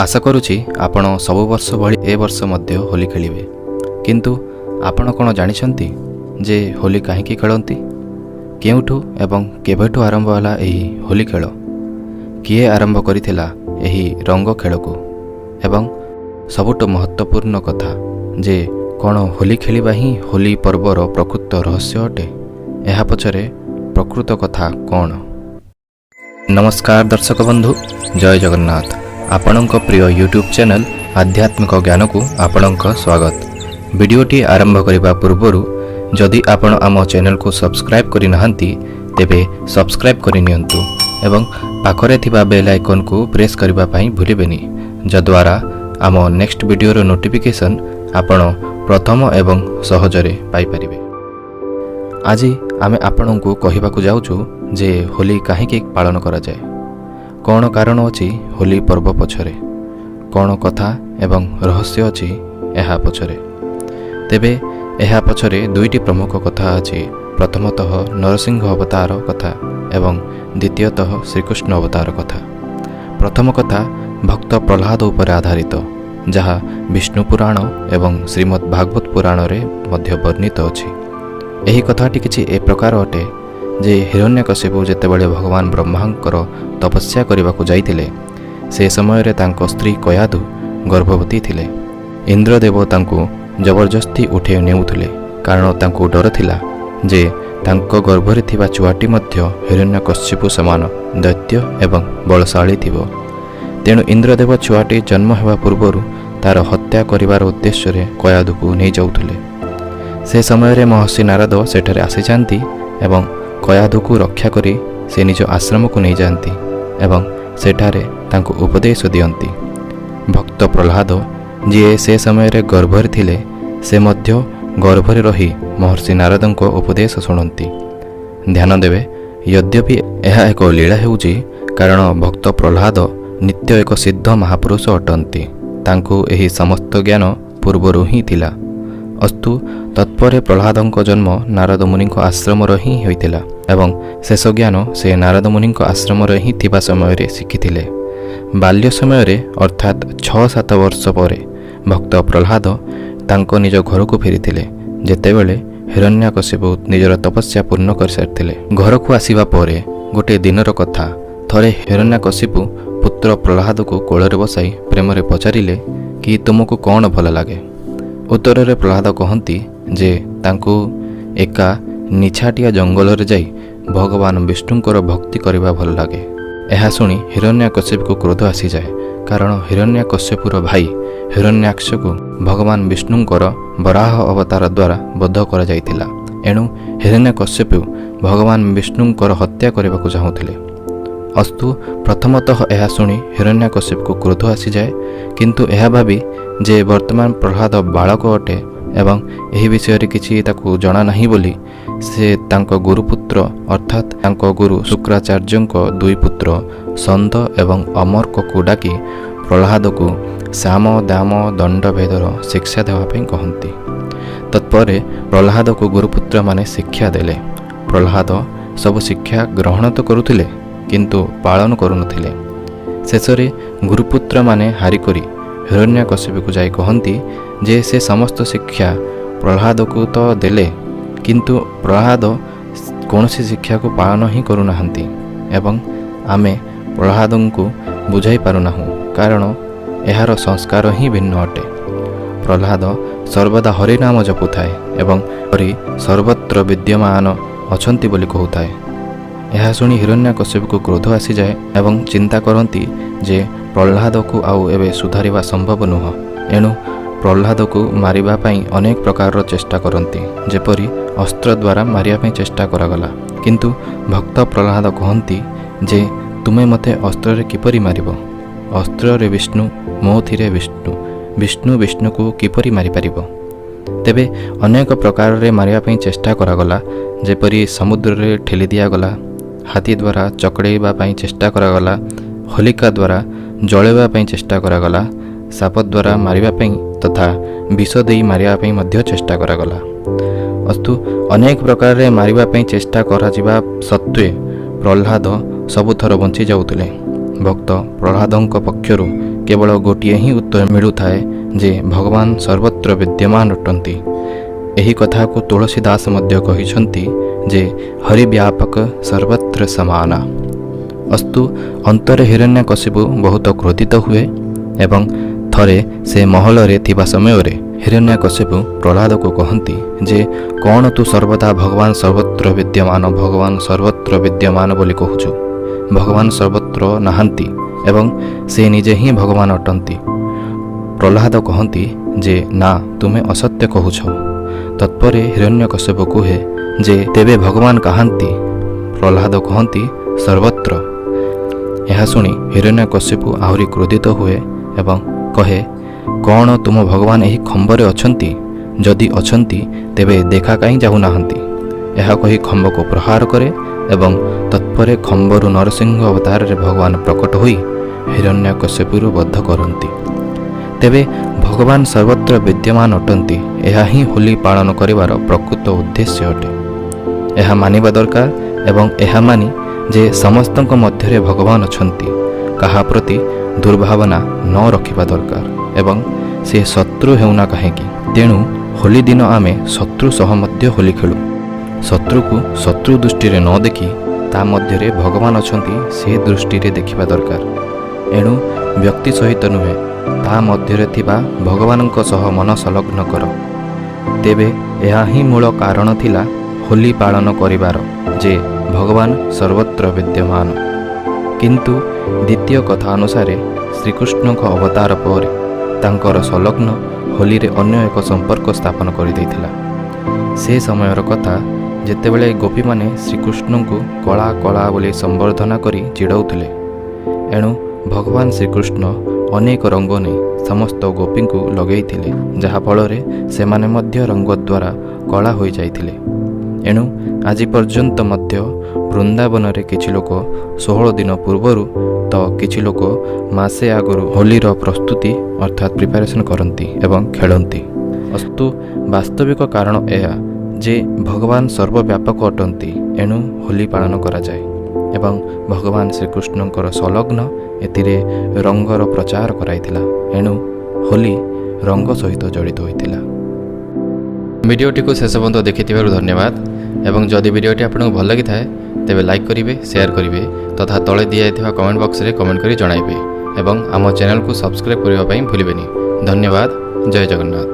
ଆଶା କରୁଛି ଆପଣ ସବୁ ବର୍ଷ ଭଳି ଏ ବର୍ଷ ମଧ୍ୟ ହୋଲି ଖେଳିବେ। କିନ୍ତୁ ଆପଣ କ'ଣ ଜାଣିଛନ୍ତି ଯେ ହୋଲି କାହିଁକି ଖେଳନ୍ତି? କେଉଁଠୁ ଏବଂ କେବେଠୁ ଆରମ୍ଭ ହେଲା ଏହି ହୋଲି ଖେଳ? କିଏ ଆରମ୍ଭ କରିଥିଲା ଏହି ରଙ୍ଗ ଖେଳକୁ? ଏବଂ ସବୁଠୁ ମହତ୍ତ୍ୱପୂର୍ଣ୍ଣ କଥା ଯେ କ'ଣ ହୋଲି ଖେଳିବା ହିଁ ହୋଲି ପର୍ବର ପ୍ରକୃତ ରହସ୍ୟ ଅଟେ? ଏହା ପଛରେ ପ୍ରକୃତ କଥା କ'ଣ? ନମସ୍କାର ଦର୍ଶକ ବନ୍ଧୁ, ଜୟ ଜଗନ୍ନାଥ। ଆପଣଙ୍କ ପ୍ରିୟ ୟୁଟ୍ୟୁବ୍ ଚ୍ୟାନେଲ୍ ଆଧ୍ୟାତ୍ମିକ ଜ୍ଞାନକୁ ଆପଣଙ୍କ ସ୍ୱାଗତ। ଭିଡ଼ିଓଟି ଆରମ୍ଭ କରିବା ପୂର୍ବରୁ ଯଦି ଆପଣ ଆମ ଚ୍ୟାନେଲକୁ ସବସ୍କ୍ରାଇବ୍ କରିନାହାନ୍ତି, ତେବେ ସବସ୍କ୍ରାଇବ୍ କରିନିଅନ୍ତୁ ଏବଂ ପାଖରେ ଥିବା ବେଲ୍ ଆଇକନ୍କୁ ପ୍ରେସ୍ କରିବା ପାଇଁ ଭୁଲିବେନି, ଯଦ୍ୱାରା ଆମ ନେକ୍ସଟ ଭିଡ଼ିଓର ନୋଟିଫିକେସନ୍ ଆପଣ ପ୍ରଥମ ଏବଂ ସହଜରେ ପାଇପାରିବେ। ଆଜି ଆମେ ଆପଣଙ୍କୁ କହିବାକୁ ଯାଉଛୁ ଯେ ହୋଲି କାହିଁକି ପାଳନ କରାଯାଏ, କ'ଣ କାରଣ ଅଛି ହୋଲି ପର୍ବ ପଛରେ, କ'ଣ କଥା ଏବଂ ରହସ୍ୟ ଅଛି ଏହା ପଛରେ। ତେବେ ଏହା ପଛରେ ଦୁଇଟି ପ୍ରମୁଖ କଥା ଅଛି। ପ୍ରଥମତଃ ନରସିଂହ ଅବତାର କଥା ଏବଂ ଦ୍ୱିତୀୟତଃ ଶ୍ରୀକୃଷ୍ଣ ଅବତାର କଥା। ପ୍ରଥମ କଥା ଭକ୍ତ ପ୍ରହ୍ଲାଦ ଉପରେ ଆଧାରିତ, ଯାହା ବିଷ୍ଣୁ ପୁରାଣ ଏବଂ ଶ୍ରୀମଦ୍ ଭାଗବତ ପୁରାଣରେ ମଧ୍ୟ ବର୍ଣ୍ଣିତ ଅଛି। ଏହି କଥାଟି କିଛି ଏ ପ୍ରକାର ଅଟେ ଯେ ହିରଣ୍ୟକଶିପୁ ଯେତେବେଳେ ଭଗବାନ ବ୍ରହ୍ମାଙ୍କର ତପସ୍ୟା କରିବାକୁ ଯାଇଥିଲେ, ସେ ସମୟରେ ତାଙ୍କ ସ୍ତ୍ରୀ କୟାଧୁ ଗର୍ଭବତୀ ଥିଲେ। ଇନ୍ଦ୍ରଦେବ ତାଙ୍କୁ ଜବରଦସ୍ତି ଉଠାଇ ନେଉଥିଲେ, କାରଣ ତାଙ୍କୁ ଡର ଥିଲା ଯେ ତାଙ୍କ ଗର୍ଭରେ ଥିବା ଛୁଆଟି ମଧ୍ୟ ହିରଣ୍ୟକଶ୍ୟପୁ ସମାନ ଦୈତ୍ୟ ଏବଂ ବଳଶାଳୀ ଥିବ। ତେଣୁ ଇନ୍ଦ୍ରଦେବ ଛୁଆଟି ଜନ୍ମ ହେବା ପୂର୍ବରୁ ତାର ହତ୍ୟା କରିବାର ଉଦ୍ଦେଶ୍ୟରେ କୟାଧୁକୁ ନେଇଯାଉଥିଲେ। ସେ ସମୟରେ ମହର୍ଷି ନାରଦ ସେଠାରେ ଆସିଯାଆନ୍ତି ଏବଂ କୟାଧୁକୁ ରକ୍ଷା କରି ସେ ନିଜ ଆଶ୍ରମକୁ ନେଇଯାଆନ୍ତି ଏବଂ ସେଠାରେ ତାଙ୍କୁ ଉପଦେଶ ଦିଅନ୍ତି। ଭକ୍ତ ପ୍ରହ୍ଲାଦ, ଯିଏ ସେ ସମୟରେ ଗର୍ଭରେ ଥିଲେ, ସେ ମଧ୍ୟ ଗର୍ଭରେ ରହି ମହର୍ଷି ନାରଦଙ୍କ ଉପଦେଶ ଶୁଣନ୍ତି। ଧ୍ୟାନ ଦେବେ, ଯଦ୍ୟପି ଏହା ଏକ ଲୀଳା ହେଉଛି, କାରଣ ଭକ୍ତ ପ୍ରହ୍ଲାଦ ନିତ୍ୟ ଏକ ସିଦ୍ଧ ମହାପୁରୁଷ ଅଟନ୍ତି। ତାଙ୍କୁ ଏହି ସମସ୍ତ ଜ୍ଞାନ ପୂର୍ବରୁ ହିଁ ଥିଲା। ଅସ୍ତୁ, ତତ୍ପରେ ପ୍ରହ୍ଲାଦଙ୍କ ଜନ୍ମ ନାରଦ ମୁନିଙ୍କ ଆଶ୍ରମରେ ହିଁ ହୋଇଥିଲା ଏବଂ ଶେଷ ଜ୍ଞାନ ସେ ନାରଦ ମୁନିଙ୍କ ଆଶ୍ରମରେ ହିଁ ଥିବା ସମୟରେ ଶିଖିଥିଲେ। ବାଲ୍ୟ ସମୟରେ, ଅର୍ଥାତ୍ 6-7 ବର୍ଷ ପରେ ଭକ୍ତ ପ୍ରହ୍ଲାଦ ତାଙ୍କ ନିଜ ଘରକୁ ଫେରିଥିଲେ, ଯେତେବେଳେ ହିରଣ୍ୟକଶିପୁ ନିଜର ତପସ୍ୟା ପୂର୍ଣ୍ଣ କରିସାରିଥିଲେ। ଘରକୁ ଆସିବା ପରେ ଗୋଟିଏ ଦିନର କଥା, ଥରେ ହିରଣ୍ୟକଶିପୁ ପୁତ୍ର ପ୍ରହ୍ଲାଦକୁ କୋଳରେ ବସାଇ ପ୍ରେମରେ ପଚାରିଲେ କି ତୁମକୁ କ'ଣ ଭଲ ଲାଗେ? ଉତ୍ତରରେ ପ୍ରହ୍ଲାଦ କହନ୍ତି ଯେ ତାଙ୍କୁ ଏକା ନିଛାଟିଆ ଜଙ୍ଗଲରେ ଯାଇ ଭଗବାନ ବିଷ୍ଣୁଙ୍କର ଭକ୍ତି କରିବା ଭଲ ଲାଗେ। ଏହା ଶୁଣି ହିରଣ୍ୟକଶ୍ୟପକୁ କ୍ରୋଧ ଆସିଯାଏ, କାରଣ ହିରଣ୍ୟକଶ୍ୟପୁର ଭାଇ ହିରଣ୍ୟାକ୍ଷକୁ ଭଗବାନ ବିଷ୍ଣୁଙ୍କର ବରାହ ଅବତାର ଦ୍ୱାରା ବଧ କରାଯାଇଥିଲା। ଏଣୁ ହିରଣ୍ୟକଶ୍ୟପୁ ଭଗବାନ ବିଷ୍ଣୁଙ୍କର ହତ୍ୟା କରିବାକୁ ଚାହୁଁଥିଲେ। ଅସ୍ତୁ, ପ୍ରଥମତଃ ଏହା ଶୁଣି ହିରଣ୍ୟକଶ୍ୟପକୁ କ୍ରୋଧ ଆସିଯାଏ, କିନ୍ତୁ ଏହା ଭାବି ଯେ ବର୍ତ୍ତମାନ ପ୍ରହ୍ଲାଦ ବାଳକ ଅଟେ ଏବଂ ଏହି ବିଷୟରେ କିଛି ତାକୁ ଜଣା ନାହିଁ ବୋଲି ସେ ତାଙ୍କ ଗୁରୁପୁତ୍ର, ଅର୍ଥାତ୍ ତାଙ୍କ ଗୁରୁ ଶୁକ୍ରାଚାର୍ଯ୍ୟଙ୍କ ଦୁଇ ପୁତ୍ର ସନ୍ଦ ଏବଂ ଅମର୍କକୁ ଡାକି ପ୍ରହ୍ଲାଦକୁ ସାମ, ଦାମ, ଦଣ୍ଡଭେଦର ଶିକ୍ଷା ଦେବା ପାଇଁ କହନ୍ତି। ତତ୍ପରେ ପ୍ରହ୍ଲାଦକୁ ଗୁରୁପୁତ୍ରମାନେ ଶିକ୍ଷା ଦେଲେ। ପ୍ରହ୍ଲାଦ ସବୁ ଶିକ୍ଷା ଗ୍ରହଣ ତ କରୁଥିଲେ, କିନ୍ତୁ ପାଳନ କରୁନଥିଲେ। ଶେଷରେ ଗୁରୁପୁତ୍ରମାନେ ହାରିକରି ହିରଣ୍ୟକଶ୍ୟପକୁ ଯାଇ କହନ୍ତି ଯେ ସେ ସମସ୍ତ ଶିକ୍ଷା ପ୍ରହ୍ଲାଦକୁ ତ ଦେଲେ, କିନ୍ତୁ ପ୍ରହ୍ଲାଦ କୌଣସି ଶିକ୍ଷାକୁ ପାଳନ ହିଁ କରୁନାହାନ୍ତି ଏବଂ ଆମେ ପ୍ରହ୍ଲାଦଙ୍କୁ ବୁଝାଇ ପାରୁନାହୁଁ, କାରଣ ଏହାର ସଂସ୍କାର ହିଁ ଭିନ୍ନ ଅଟେ। ପ୍ରହ୍ଲାଦ ସର୍ବଦା ହରିନାମ ଜପୁଥାଏ ଏବଂ ହରି ସର୍ବତ୍ର ବିଦ୍ୟମାନ ଅଛନ୍ତି ବୋଲି କହୁଥାଏ। ଏହା ଶୁଣି ହିରଣ୍ୟକଶ୍ୟପକୁ କ୍ରୋଧ ଆସିଯାଏ ଏବଂ ଚିନ୍ତା କରନ୍ତି ଯେ ପ୍ରହ୍ଲାଦକୁ ଆଉ ଏବେ ସୁଧାରିବା ସମ୍ଭବ ନୁହଁ। ଏଣୁ ପ୍ରହ୍ଲାଦକୁ ମାରିବା ପାଇଁ ଅନେକ ପ୍ରକାରର ଚେଷ୍ଟା କରନ୍ତି, ଯେପରି ଅସ୍ତ୍ର ଦ୍ୱାରା ମାରିବା ପାଇଁ ଚେଷ୍ଟା କରାଗଲା। କିନ୍ତୁ ଭକ୍ତ ପ୍ରହ୍ଲାଦ କହନ୍ତି ଯେ ତୁମେ ମୋତେ ଅସ୍ତ୍ରରେ କିପରି ମାରିବ? ଅସ୍ତ୍ରରେ ବିଷ୍ଣୁ, ମୋଥିରେ ବିଷ୍ଣୁ, ବିଷ୍ଣୁ ବିଷ୍ଣୁକୁ କିପରି ମାରିପାରିବ? ତେବେ ଅନେକ ପ୍ରକାରରେ ମାରିବା ପାଇଁ ଚେଷ୍ଟା କରାଗଲା, ଯେପରି ସମୁଦ୍ରରେ ଠେଲି ଦିଆଗଲା, ହାତୀ ଦ୍ୱାରା ଚକଡ଼େଇବା ପାଇଁ ଚେଷ୍ଟା କରାଗଲା, ହୋଲିକା ଦ୍ୱାରା ଜଳାଇବା ପାଇଁ ଚେଷ୍ଟା କରାଗଲା, ସାପ ଦ୍ୱାରା ମାରିବା ପାଇଁ ତଥା ବିଷ ଦେଇ ମାରିବା ପାଇଁ ମଧ୍ୟ ଚେଷ୍ଟା କରାଗଲା। ଅସ୍ତୁ, ଅନେକ ପ୍ରକାରରେ ମାରିବା ପାଇଁ ଚେଷ୍ଟା କରାଯିବା ସତ୍ତ୍ୱେ ପ୍ରହ୍ଲାଦ ସବୁଥର ବଞ୍ଚି ଯାଉଥିଲେ। ଭକ୍ତ ପ୍ରହ୍ଲାଦଙ୍କ ପକ୍ଷରୁ କେବଳ ଗୋଟିଏ ହିଁ ଉତ୍ତର ମିଳୁଥାଏ ଯେ ଭଗବାନ ସର୍ବତ୍ର ବିଦ୍ୟମାନ ଅଟନ୍ତି। ଏହି କଥାକୁ ତୁଳସୀ ଦାସ ମଧ୍ୟ କହିଛନ୍ତି ଯେ ହରି ବ୍ୟାପକ ସର୍ବତ୍ର ସମାନା। ଅସ୍ତୁ, ଅନ୍ତରେ ହିରଣ୍ୟକଶିପୁ ବହୁତ କ୍ରୋଧିତ ହୁଏ ଏବଂ ଥରେ ସେ ମହଲରେ ଥିବା ସମୟରେ ହିରଣ୍ୟକଶିପୁ ପ୍ରହ୍ଲାଦକୁ କହନ୍ତି ଯେ କ'ଣ ତୁ ସର୍ବଦା ଭଗବାନ ସର୍ବତ୍ର ବିଦ୍ୟମାନ, ଭଗବାନ ସର୍ବତ୍ର ବିଦ୍ୟମାନ ବୋଲି କହୁଛୁ? ଭଗବାନ ସର୍ବତ୍ର ନାହାନ୍ତି ଏବଂ ସେ ନିଜେ ହିଁ ଭଗବାନ ଅଟନ୍ତି। ପ୍ରହ୍ଲାଦ କହନ୍ତି ଯେ ନା, ତୁମେ ଅସତ୍ୟ କହୁଛ। ତତ୍ପରେ ହିରଣ୍ୟକଶ୍ୟପ କୁହେ ଯେ ତେବେ ଭଗବାନ କାହାନ୍ତି? ପ୍ରହ୍ଲାଦ କହନ୍ତି, ସର୍ବତ୍ର। ଏହା ଶୁଣି ହିରଣ୍ୟକଶ୍ୟପ ଆହୁରି କ୍ରୋଧିତ ହୁଏ ଏବଂ କହେ, କ'ଣ ତୁମ ଭଗବାନ ଏହି ଖମ୍ବରେ ଅଛନ୍ତି? ଯଦି ଅଛନ୍ତି, ତେବେ ଦେଖା କାହିଁ ଯାଉନାହାନ୍ତି? ଏହା କହି ଖମ୍ବକୁ ପ୍ରହାର କରେ ଏବଂ ତତ୍ପରେ ଖମ୍ବରୁ ନରସିଂହ ଅବତାରରେ ଭଗବାନ ପ୍ରକଟ ହୋଇ ହିରଣ୍ୟକଶ୍ୟପରୁ ବଧ କରନ୍ତି। ତେବେ ଭଗବାନ ସର୍ବତ୍ର ବିଦ୍ୟମାନ ଅଟନ୍ତି, ଏହା ହିଁ ହୋଲି ପାଳନ କରିବାର ପ୍ରକୃତ ଉଦ୍ଦେଶ୍ୟ ଅଟେ। ଏହା ମାନିବା ଦରକାର ଏବଂ ଏହା ମାନି ଯେ ସମସ୍ତଙ୍କ ମଧ୍ୟରେ ଭଗବାନ ଅଛନ୍ତି, କାହା ପ୍ରତି ଦୁର୍ଭାବନା ନ ରଖିବା ଦରକାର ଏବଂ ସେ ଶତ୍ରୁ ହେଉନା କାହିଁକି। ତେଣୁ ହୋଲି ଦିନ ଆମେ ଶତ୍ରୁ ସହ ମଧ୍ୟ ହୋଲି ଖେଳୁ। ଶତ୍ରୁକୁ ଶତ୍ରୁ ଦୃଷ୍ଟିରେ ନ ଦେଖି ତା ମଧ୍ୟରେ ଭଗବାନ ଅଛନ୍ତି, ସେ ଦୃଷ୍ଟିରେ ଦେଖିବା ଦରକାର। ଏଣୁ ବ୍ୟକ୍ତି ସହିତ ନୁହେଁ, ତା ମଧ୍ୟରେ ଥିବା ଭଗବାନଙ୍କ ସହ ମନ ସଂଲଗ୍ନ କର। ତେବେ ଏହା ହିଁ ମୂଳ କାରଣ ଥିଲା ହୋଲି ପାଳନ କରିବାର ଯେ ଭଗବାନ ସର୍ବତ୍ର ବିଦ୍ୟମାନ। କିନ୍ତୁ ଦ୍ୱିତୀୟ କଥା ଅନୁସାରେ ଶ୍ରୀକୃଷ୍ଣଙ୍କ ଅବତାର ପରେ ତାଙ୍କର ସଂଲଗ୍ନ ହୋଲିରେ ଅନ୍ୟ ଏକ ସମ୍ପର୍କ ସ୍ଥାପନ କରିଦେଇଥିଲା। ସେ ସମୟର କଥା, ଯେତେବେଳେ ଗୋପୀମାନେ ଶ୍ରୀକୃଷ୍ଣଙ୍କୁ କଳା କଳା ବୋଲି ସମ୍ବର୍ଦ୍ଧନା କରି ଚିଡ଼ଉଥିଲେ। ଏଣୁ ଭଗବାନ ଶ୍ରୀକୃଷ୍ଣ ଅନେକ ରଙ୍ଗ ନେଇ ସମସ୍ତ ଗୋପୀଙ୍କୁ ଲଗେଇଥିଲେ, ଯାହାଫଳରେ ସେମାନେ ମଧ୍ୟ ରଙ୍ଗ ଦ୍ୱାରା କଳା ହୋଇଯାଇଥିଲେ। ଏଣୁ ଆଜି ପର୍ଯ୍ୟନ୍ତ ମଧ୍ୟ ବୃନ୍ଦାବନରେ କିଛି ଲୋକ 16 ଦିନ ପୂର୍ବରୁ ତ କିଛି ଲୋକ ମାସେ ଆଗରୁ ହୋଲିର ପ୍ରସ୍ତୁତି ଅର୍ଥାତ୍ ପ୍ରିପାରେସନ୍ କରନ୍ତି ଏବଂ ଖେଳନ୍ତି। ଅସ୍ତୁ, ବାସ୍ତବିକ କାରଣ ଏହା ଯେ ଭଗବାନ ସର୍ବବ୍ୟାପକ ଅଟନ୍ତି, ଏଣୁ ହୋଲି ପାଳନ କରାଯାଏ ଏବଂ ଭଗବାନ ଶ୍ରୀକୃଷ୍ଣଙ୍କର ସଂଲଗ୍ନ ଏଥିରେ ରଙ୍ଗର ପ୍ରଚାର କରାଇଥିଲା। ଏଣୁ ହୋଲି ରଙ୍ଗ ସହିତ ଜଡ଼ିତ ହୋଇଥିଲା। ଭିଡ଼ିଓଟିକୁ ଶେଷ ପର୍ଯ୍ୟନ୍ତ ଦେଖିଥିବାରୁ ଧନ୍ୟବାଦ ଏବଂ ଯଦି ଭିଡ଼ିଓଟି ଆପଣଙ୍କୁ ଭଲ ଲାଗିଥାଏ, ତେବେ ଲାଇକ୍ କରିବେ, ସେୟାର କରିବେ ତଥା ତଳେ ଦିଆଯାଇଥିବା କମେଣ୍ଟ ବକ୍ସରେ କମେଣ୍ଟ କରି ଜଣାଇବେ ଏବଂ ଆମ ଚ୍ୟାନେଲକୁ ସବସ୍କ୍ରାଇବ୍ କରିବା ପାଇଁ ଭୁଲିବେନି। ଧନ୍ୟବାଦ। ଜୟ ଜଗନ୍ନାଥ।